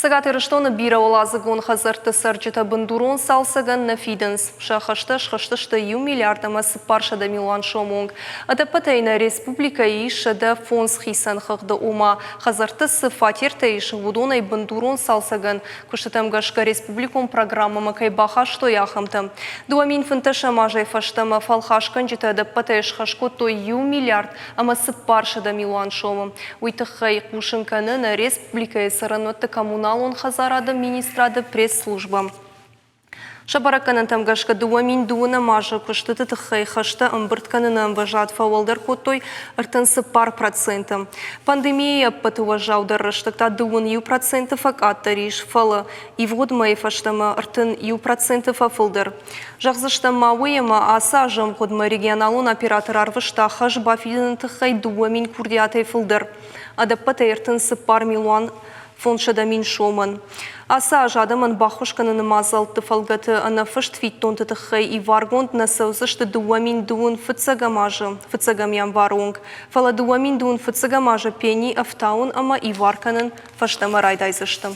Цӕгат Ирыстоны бирӕуӕладзыгон хӕдзӕртты цӕрджытӕ бындурон цалцӕгӕн нӕ фидынц. Сӕ хӕстӕ схызтысты иу миллиард ӕмӕ 400 милуан сомы онг. Ӕдӕппӕтӕй нӕ республикӕйы ис 105 хицӕн хыгъды, ома хӕдзӕртты цы фатертӕ ис, уыдонӕй бындурон цалцӕгӕн куыстытӕм гӕсгӕ республикон программӕмӕ кӕй бахастой, ахӕмтӕ. 2015 азӕй фӕстӕмӕ фӕлхасгӕнджытӕ ӕдӕппӕтӕй схӕс кодтой иу миллиард ӕмӕ 400 милуан сомы. Уый тыххӕй хъусын кӕны нӕ республикӕйы цӕрӕнуӕтты коммуналон хӕдзарады министрады пресс-службӕ. Сӕ бӕрӕггӕнӕнтӕм гӕсгӕ 2012 азы куыстыты тыххӕй хӕстӕ ӕмбырд кӕныны ӕмвӕзад фӕуӕлдӕр кодтой 34%. Пандемийӕйы ӕппӕты уӕззаудӕр рӕстӕг та 21% фӕкъаддӕр ис, фӕлӕ ивгъуыд мӕйы фӕстӕмӕ 31% фӕфылдӕр. Зӕгъдзыстӕм ма уый, ӕмӕ ацы азы ӕмгъуыдмӕ регионалон оператор арвыста хӕс бафидыны тыххӕй 2000 курдиатӕй фылдӕр. Ӕдӕппӕтӕй 34 милуан 500 000 сомӕн. Ацы аз адӕмӕн баххуыс кӕныны мадзӕлтты фӕлгӕты ӕнӕфыст фиддонты тыххӕй иваргонд нӕ цӕудзысты 2021 азы фыццӕгӕм январы онг, фӕлӕ 2021 азы пени ӕфтауын ӕмӕ ивар кӕнын фӕстӕмӕ райдайдзысты.